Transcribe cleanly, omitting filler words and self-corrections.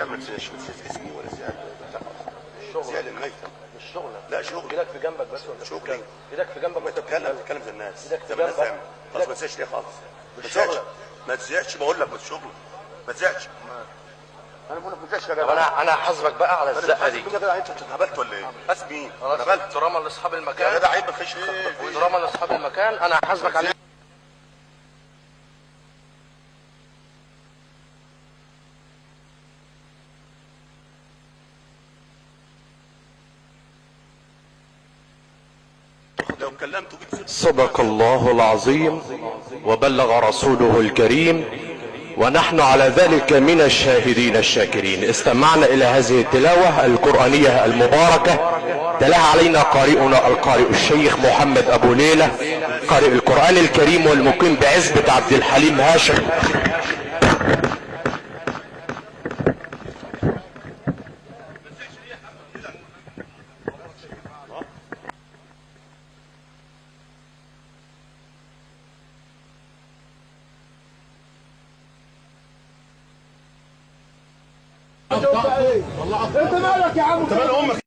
تزعل، ما تزعلش، ما تزعلش اسمي ولا تزعل الشغل زعل الميتة. مش شغلك. لا شغل. ايدك في جنبك بس ولا شغلي. ايدك في جنبك وانت تتكلم، تتكلم زي الناس، ايدك في زي ما الناس جنبك. تعمل. خلاص ما تزعلش ليه خالص؟ ما مش تزعلش، شغلك. ما تزعلش، بقول لك مش شغلك، ما تزعلش. انا بقول لك ما تزعلش يا طب جدع. انا هحاسبك بقى على الزقه دي. يا جدع انت اتهبلت ولا ايه؟ حاسب مين؟ خلاص اتهبلت احتراما لاصحاب يا المكان، جدع، عيب، ما تخش. احتراما لاصحاب المكان انا هحاسبك على لو كلمته جبت صدق الله العظيم وبلغ رسوله الكريم، ونحن على ذلك من الشاهدين الشاكرين. استمعنا إلى هذه التلاوة القرآنية المباركة، تلاها علينا قارئنا القارئ الشيخ محمد أبو ليلى، قارئ القرآن الكريم والمقيم بعزبة عبد الحليم هاشم. انت مالك يا عم؟ انت مال امك.